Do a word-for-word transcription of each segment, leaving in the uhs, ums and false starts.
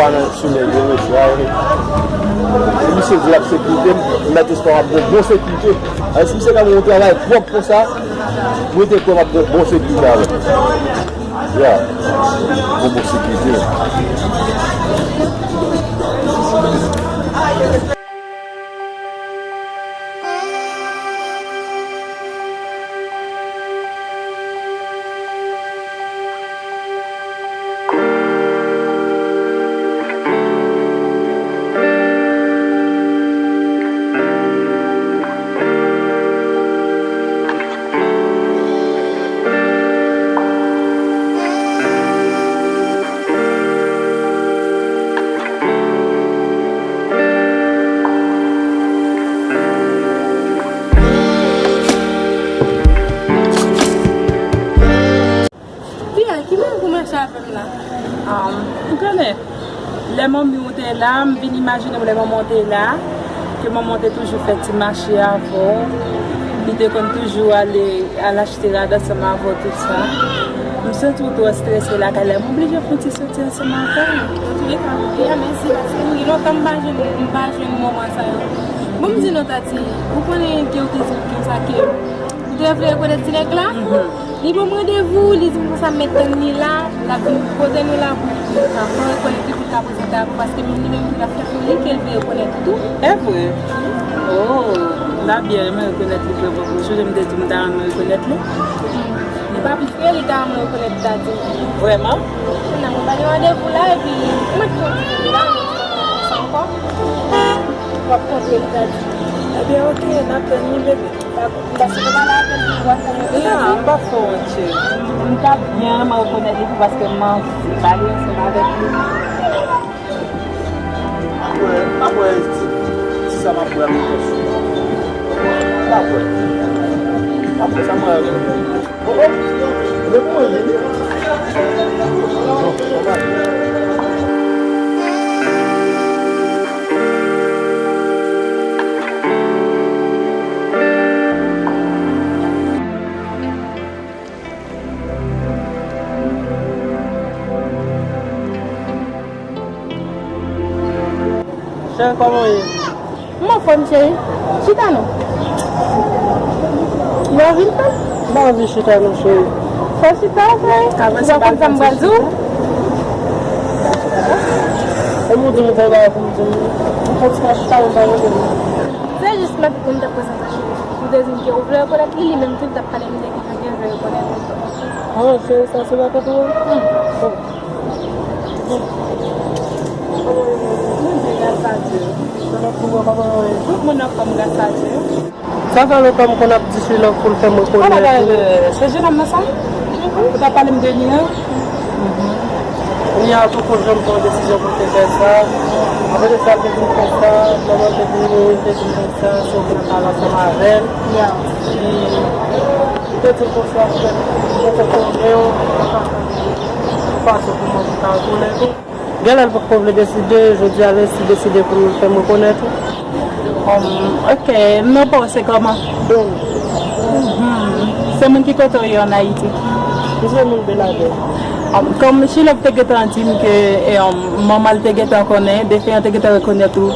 Pa nan chimè yo, mesye a, wi. Misye di l ap sekirite m, m mèt espwa m ap gen bon sekirite. Alò, si misye ban mwen yon travay pwòp konsa, mwen te kwè m ap gen bon sekirite avè l. Ya, bon, bon sekirite. Tia, ki mannyè w kòmanse avè m la? Um, ou konnen, lè manmi w te la, m vin imajine w lè manman w te la, ke manman w te toujou fè ti mache avè w, li te konn toujou ale al achte rad ansanm avè w, tout sa. M santi w twò estrese lakay la, m oblije fè yon ti soti ansanm avè w. Antouleka, Tia, mèsi, paske m gen lontan m pa jwenn, m pa jwenn moman sa yo. Bon, m di nou, Tati, ou konnen ke w te di m konsa ke ou te vle rekonèt ti nèg la? Mhm. Li ban m randevou, li di m konsa m mèt tann li la, l ap vin kote nou la pou nou ka fè rekonèt li, pou l ka prezante avè w, paske menm li menm tou l ap fè pou li, ke l vle rekonèt li tou. Evre? Oh, m ta byen renmen rekonèt li vre, vre, vre. Ou sonje m te di w m ta renmen rekonèt li? Li pa pi fre, li ta renmen rekonèt Tati. Vrèman? Kounye a mwen ba li randevou la, epi mwen t fè yon ti bebe la, men sa ankò. W ap kontre li, Tati. Ebyen, oke, n ap tann li, bebe. Paske nou pale avè l pou w ap tann li. Ya, m pa fè w wont, cheri. M t ap byen renmen rekonèt li tou paske m anvi pale ansanm avèk li. M ap wè, m ap wè si, si sa m ap wè ak yon pòs. M ap wè. M ap wè sa m wè ak yon pòs. Oh, oh. Mwen pou mwen vini. Cheri, kòman w ye? M anfòm, cheri. Chita non. Ou anvi l fè? M pa anvi chita non, cheri. Fò chita, cheri. Ou pa konn sa m pral di w? E m ou di m fè bagay pou m di m. M kontinye chita, ou pa rete. Se jis m t ap, m t ap prezante cheri. Ou te di m ke ou vle rekonèt li, li menm tou li t ap pale m de kijan ke l vle rekonèt ou. Ah, cheri, sa se matant ou? Hmm. Oh. Mwen byen, gras a Dye. Tout moun anfòm, gras a Dye. Sa fè lontan m konn ap di Chilove pou l fè m rekonèt li. Se jenòm nan sa? Ou t ap pale m de li an? Kounye a tou, fò jan m pran desizyon pou m te fè sa. Apre de sa, l te vin fè sa, manman l te vin mouri, l te vin fè sa, so m nan pale ansanm avè l. Li te di m konsa, m te konnen w, m pa ka fè yon fason pou mwen ta retounen tou. Genlè l potko vle deside, jodi a l resi deside pou l fè m rekonèt ou. Um, ok, non pa w se kòman? Bon. Mhm. Se moun ki kote w ye an Ayiti? M se moun Beladè. Um, kòm Chilove te gentan di m ke, e, um, manman l te gentan konnen, defen an te gentan rekonèt ou,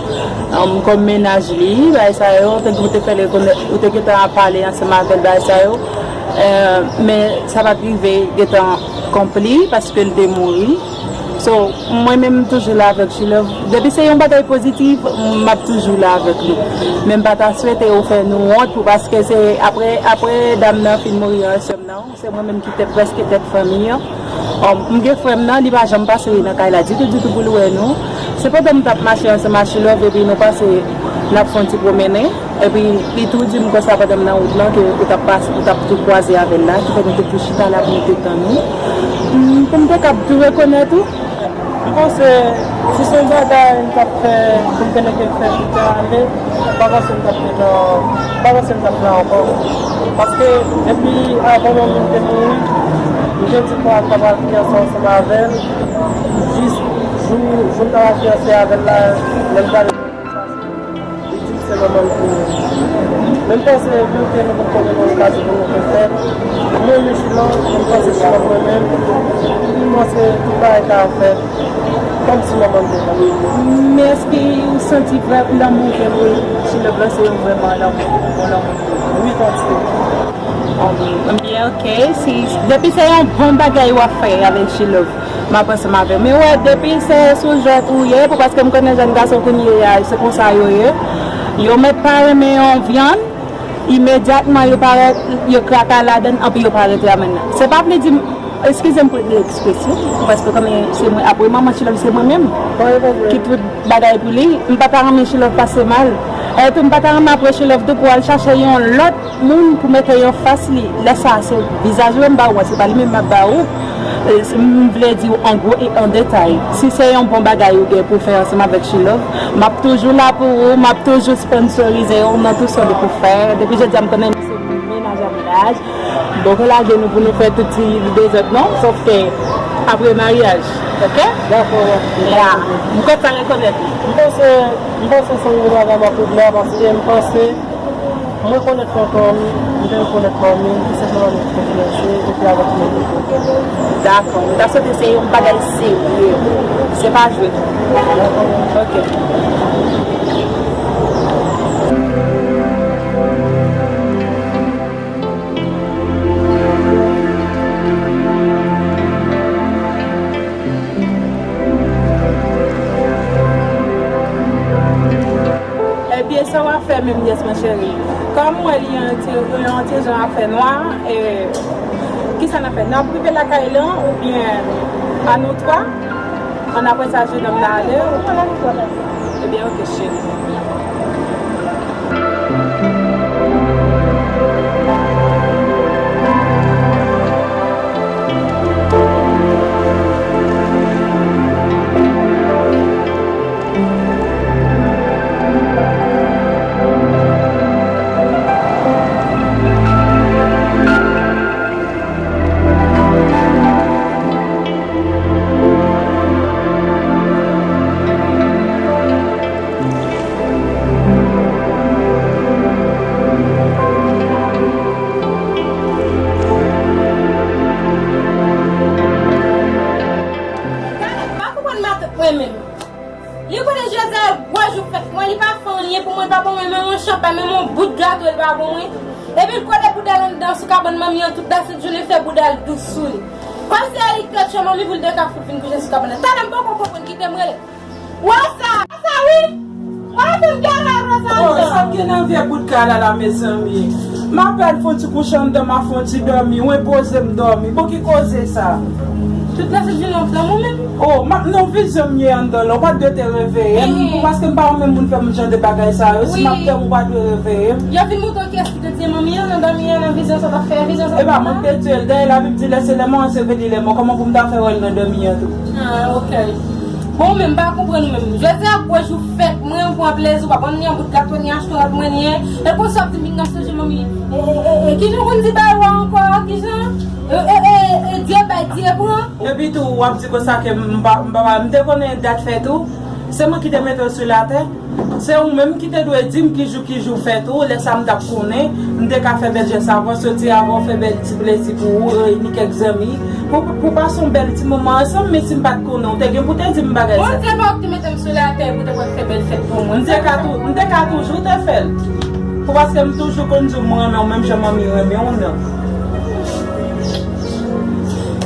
um, kòm mennaj li, bagay sa yo, te, ou te fè l rekonèt, ou te gentan ap pale ansanm avè l, bagay sa yo. Eh, men sa pa t rive gentan konpli paske l te mouri. So, mwen menm, m toujou la avèk Chilove. Depi se yon bagay pozitif, m ap toujou la avèk nou. Men m pa ta swete yo fè nou wont pou, paske se apre, apre dam nan fin mouri an, sè m nan, se mwen menm ki te prèske tèt fanmi an. Um, m gen frè m nan, li pa janm pase nan kay la ditou, ditou pou l wè nou. Se pandan m t ap mache ansanm ak Chilove, epi nou pase, n ap fè yon ti pwomennen. Epi, li tou di m konsa pandan m nan wout lan ke ou t ap pase, ou t ap tou kwaze avè l la, ki fè nou te tou chita la pou nou te tann ou. Mm, pou m te kab tou rekonèt ou. M panse, si se yon bagay m t ap fè, pou m te leke fè pita ale, m pa panse m t ap te nan, m pa panse m t ap la ankò. Paske, depi avan manmi m te mouri, m te di fwa m t ap al fiyanse ansanm avè l, jis jou, jou m t ap al fiyanse avè l la, lè m t ale Li di m se manman l pou mwen. Men m panse, vi w ke nou potko gen yon okazyon pou nou te fè. Mwen, men Chilove, men m panse Chilove mwen menm. M panse tout bagay ka fèt. Kòmsi manman m te konn. Men èske ou santi vrè lanmou gen pou She Love lan se yon vrèman lanmou, yon lanmou? Wi, tante. Um, byen, ok. Si, depi se yon bon bagay w ap fè avèk She Love, m ap ansanm avè w. Men wè, depi se sou jwèt ou ye, pou paske m konnen jèn gason kounye a, se konsa yo ye. Yo mèt pa renmen yon vyann, imedyatman yo parèt, yo kraka ladann, anpi yo pa rete a menm nan. Se pa vle di, eskize m pou ekspresyon, paske kòm se mwen, apre manman She Love, se mwen menm ki tout bagay pou li. M pa ta renmen She Love pase mal. E tou, m pa ta renmen apre She Love tou pou al chache yon lòt moun pou mete yon fas li. Lè sa a, se vizaj mwen m ba ou an, se pa li menm m ap ba ou. E, m vle di w an gwo e an detay. Si se yon bon bagay ou gen pou fè ansanm avèk She Love, m ap toujou la pou ou, m ap toujou sponsorize w nan tout sa w gen pou fè. Depi jodi a, m konnen se menaj a menaj. M poko lage nou pou nou fè tout ti dezòd non, sòf ke apre maryaj, ok? Dakò. Ya, m kontan rekonèt ou. M panse, m panse se yon bagay m ap regle a, paske m panse, mwen konèt tonton m, m te rekonèt manmi m, tout senpleman nou te kontinye chwe, epi avèk nou. Dakò, m ta swete se yon bagay serye, se pa jwèt. Ok. Ebyen, sa w ap fè menm, yes, mon chéri? Kòm mwen, li yon ti, yon ti jan ap fè nwa, e, kisa n ap fè? N ap rive lakay lan, oubyen a nou twa? Ann apre sa, jennonm nan ale, ou? Ebyen, ok, cheri. Gade, m pa konprann matant mwen menm. Li konnen Jezi a gwo jou fèt mwen, li pa fè anyen pou mwen, li pa ban mwen menm yon chanpay, menm yon bout gato, li pa ban mwen. Epi l kole bouda l anndan sou kabann manmi an tout lasent jounen, fè bouda l dous sou li. Kòmsi a li k te tchwe manmi pou l te ka fout vin kouche sou kabann nan. Talè m poko konprann, kite m rele. Wè sa, wè sa wi. Wè sa m gen la, wè sa. Oh, sa m gen nan vye bout kay la la, mezanmi. M apèn fè yon ti kouche anndan, m a fè yon ti dòmi, ou enpoze m dòmi. Bon, ki koze sa? Tout la se di nan flanm ou menm. Oh, m ap nan vizyon m ye anndan la, ou pa t dwe te reveye m, paske m pa renmen moun fè m jan de bagay sa yo. Si m ap dòmi, ou pa dwe reveye m. Yo vin montre w kiyès ki te tiye manmi an nan dòmi an, nan vizyon sa w t ap fè, vizyon sa. E pa mwen ki te tiye l. Dayè, Labib di, lè se lè mò, anseveli lè mò. Kòman pou m ta fè wè l nan dòmi an tou? Ah, ok. Bon, men m pa konprann ou menm. Jodi a gwo jou fèt mwen, ou pran plezi, ou pa ban m ni yon bout gato, ni achte yon anyen. E konsa w ap di m vin nan sonje manmi. E, e, e, e, kijan w konn di bagay ou a ankò? Kijan? E, e, e, e, Dye bay, Dye pran. Epi tou, w ap di konsa ke m pa, m pa, m te konnen dat fèt ou. Se mwen ki te mete w sou latè. Se ou menm ki te dwe di m ki jou, ki jou fèt ou. Lè sa m t ap konnen, m te ka fè bèl jès avè w, soti avè w, fè bèl ti plezi pou ou, reyini kèk zanmi, pou, pou pase yon bèl ti moman ansanm, men si m pa t konnen, ou te gen pou te di m bagay sa. Bondye pa w ki te mete m sou latè pou te pral fè bèl fèt pou mwen. M te ka tou, m te ka toujou te fè l. Pou paske m toujou konn di w m renmen w menm jan manmi renmen w nan.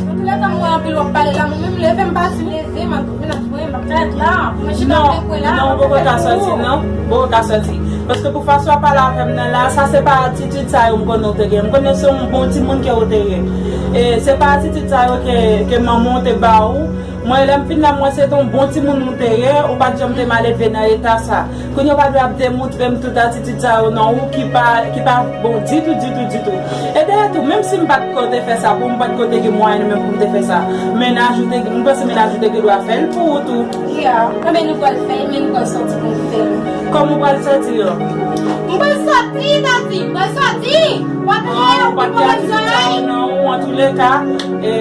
Antoulèka, m wè anpil w ap pale la, mwen menm leve m pati, leve m al mennaj mwen, m ap fè la, pou mwen chita nan kwen la. Non, non, ou poko ka sòti, non. Ou poko ka sòti. Paske pou fason w ap pale avè m nan la, sa se pa atitid sa yo m konnen w te gen. M konnen se yon bon timoun ke w te ye. E se pa atitid sa yo ke, ke manman w te ba ou. Mwen, lè m fin la, m wè se te yon bon timoun ou te ye, ou pa t janm te maledve nan eta sa. Kounye a w pa dwe ap demontre m tout atitid sa yo nan ou ki pa, ki pa bon ditou, ditou, ditou. E dayè tou, menm si m pa t ko te fè sa pou ou, m pa t ko te gen mwayen menm pou m te fè sa. Mennaj ou te, m panse mennaj ou te gen dwa fè l pou ou tou. Ya, enben nou pral fè l, men nou pral sòti pou nou fè l. Kòman ou pral sòti an? M pral sòti, Tati, m pral sòti. W ap rele ou pou mwen zòrèy. Nan ou, antoulèka, e,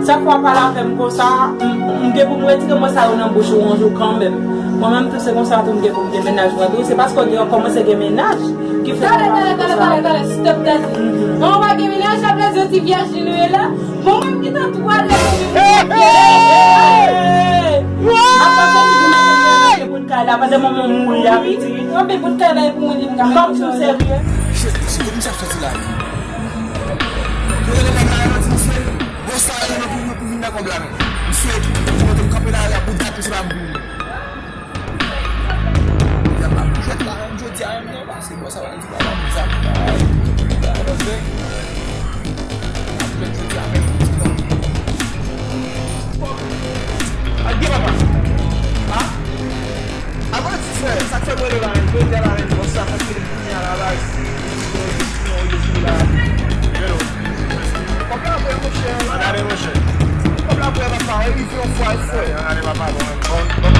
Chak fwa w pale avè m konsa, m, m gen pou m retire mo sa yo nan bouch ou yon jou kanmenm. Mwen menm tou se konsa tou m gen pou m gen mennaj mwen tou. Se paske w gen, w kòmanse gen mennaj ki fè w pale konsa. Talè, talè, talè, talè, talè, stop, talè. Mhm. Bon, w pa gen mennaj, sa vle di yo ti vyèj li nou ye la. Bon, mwen ki tan twa lè pou vin. Hey! Hey! Apa sa ti pou mete mwen pou kay la, pandan manman mouri a piti. Anpil bout kay la pou mwen li pou m ka. Kòm si w serye. Shit, shit, misye ap soti la. Yo rele nèg la, yo di misye. Bon, sa yo nan pou, pou vin nan kòb la, non. Misye, kote m kanpe la, la pou dat, misye pa vin. Y ap ap jwèt la, menm jodi a, menm non, pase, bon, sa va, di pa ban m zam, pa, pa, pa, pa, pa, jwèt jodi a, menm, di non. Al gen papa. Ha? Avan di frè, sa k fè mwen rele la, menm, jodi a la, menm, bon, sa, sa k fè Kounye a la, la, si, si, si, si, si, si, la. Hello. Kòb la vre, monchè. Ann ale, monchè. Kòb la vre, papa, e rive yon fwa, e fwè. Ann ale, papa, bon, bon, bon.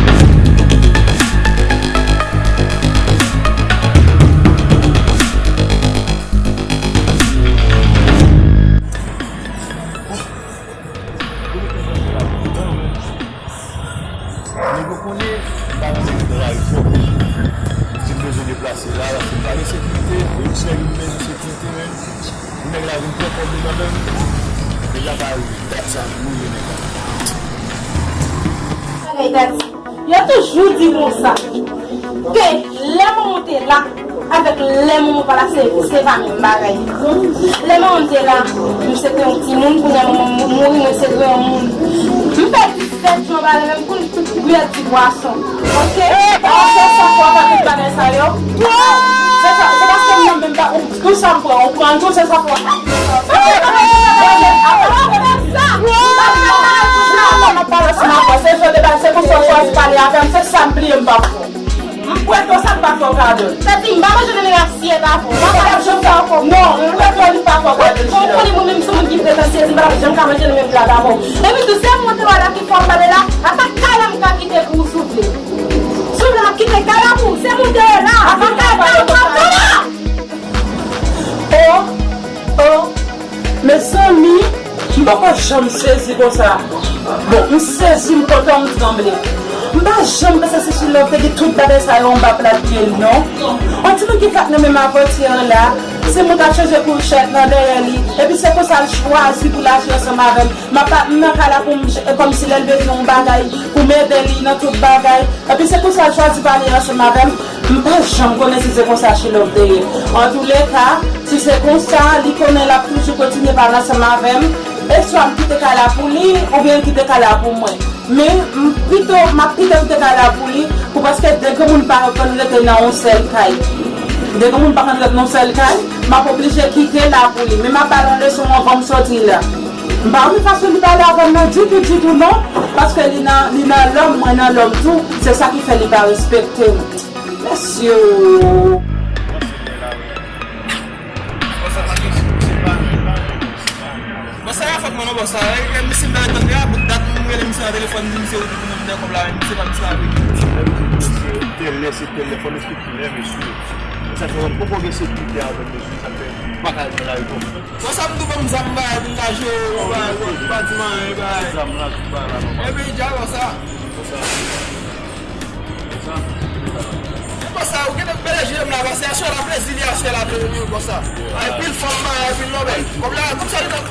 Nèg yo konnen, m pa bezwen vin nan lari twòp. Si m bezwen deplase la, la, si m pa gen sekirite, menm si nèg yo bezwen sekirite, men pou nèg la vin pran kòb li nan men m, deja pa rive. Dat sa, m touye nèg la. Bagay Dadi, yo toujou di konsa, ke lè manman w te la, avèk lè manman w pa la, se, se pa menm bagay. Lè manman m te la, m se te yon timoun, kounye a manman m mouri, mwen se granmoun. M fè disèt jou anba lè menm pou m bwè ti bwason. Oke? Bon, se sa k fè w fè tout bagay sa yo? Se sa, se paske m nan menm pa, ou, tou sa m pran, ou pran l tou, se sa k fè w fè. M ap pale ansanm avè w, se jan de bagay, se konsa w chwazi pale avè m, se sa m bliye m pa fè w. M kwè ke sa m pa fè w kado. Sa di m pa manje nan menm asyèt avè w. M pa janm fè w kado. Non, m kwè ke li pa fè w kado. Bon, ou konnen mwen menm se moun ki pretansyez, m pa t ap janm ka manje nan menm plat avè w. Epi tou, se mwen te wè la ki fè w pale la, a pa kay la m ka kite pou ou si w vle. Si w vle m ap kite kay la pou ou, se mwen te wè la, a pa kay la m ka pale la. Oh, oh, mezanmi, m poko janm sezi konsa. Bon, m sezi, m kontan, m tranble. M pa janm panse se She Love te gen tout bagay sa yo anba plat pye l, non. On timoun ki fèt nan menm avanti an la, se moun k ap chanje kouchèt nan dèyè li, epi se konsa l chwazi pou l aji ansanm avè m. M ap, m nan kay la pou m, kòmsi lè l bezwen yon bagay, pou m ede li nan tout bagay. Epi se konsa l chwazi pale ansanm avè m. M pa janm konnen si se konsa She Love te ye. Antouleka, si se konsa, li konnen l ap toujou kontinye pale ansanm avè m. E swa m kite kay la pou li, oubyen l kite kay la pou mwen. Men, m pito, m ap pito kite kay la pou li, pou paske de granmoun pa konn rete nan yon sèl kay. De granmoun pa konn rete nan yon sèl kay, m ap oblije kite la pou li. Men m ap ba l yon leson anvan m soti la. M pa renmen fason li pale avè m nan ditou, ditou non, paske li nan, li nan lòm, mwen nan lòm tou, se sa ki fè li pa respekte m. Mesye o. Bòs sa pa gen sou se pa. Bòs sa pa fòt mwen non, bòs sa. E, e, misye m ta tande a, bout dat m rele misye nan telefòn, m di misye ou di pou mwen vin nan kòb la, men misye pa misye avè. Tèl lè, se tèl lè, fò n respekte lè, mesye. Sa fè mwen poko gen sekirite avè m, mesye. Sa fè m pa ka al nan lari twòp. Bòs sa m tou ban m zam bagay pou m ka jere, bagay, ou pa di m anyen, bagay. Zam la, tout bagay la nòmal. Epi, dja bòs sa. Bòs sa. Bòs sa. Men bòs sa, ou gentan bèlè jere m la, paske aswè la plezi li aswè la, wi, bòs sa. Ay, pil fanm, bagay, pil lòbèy. Kòb la, kòb sa li nan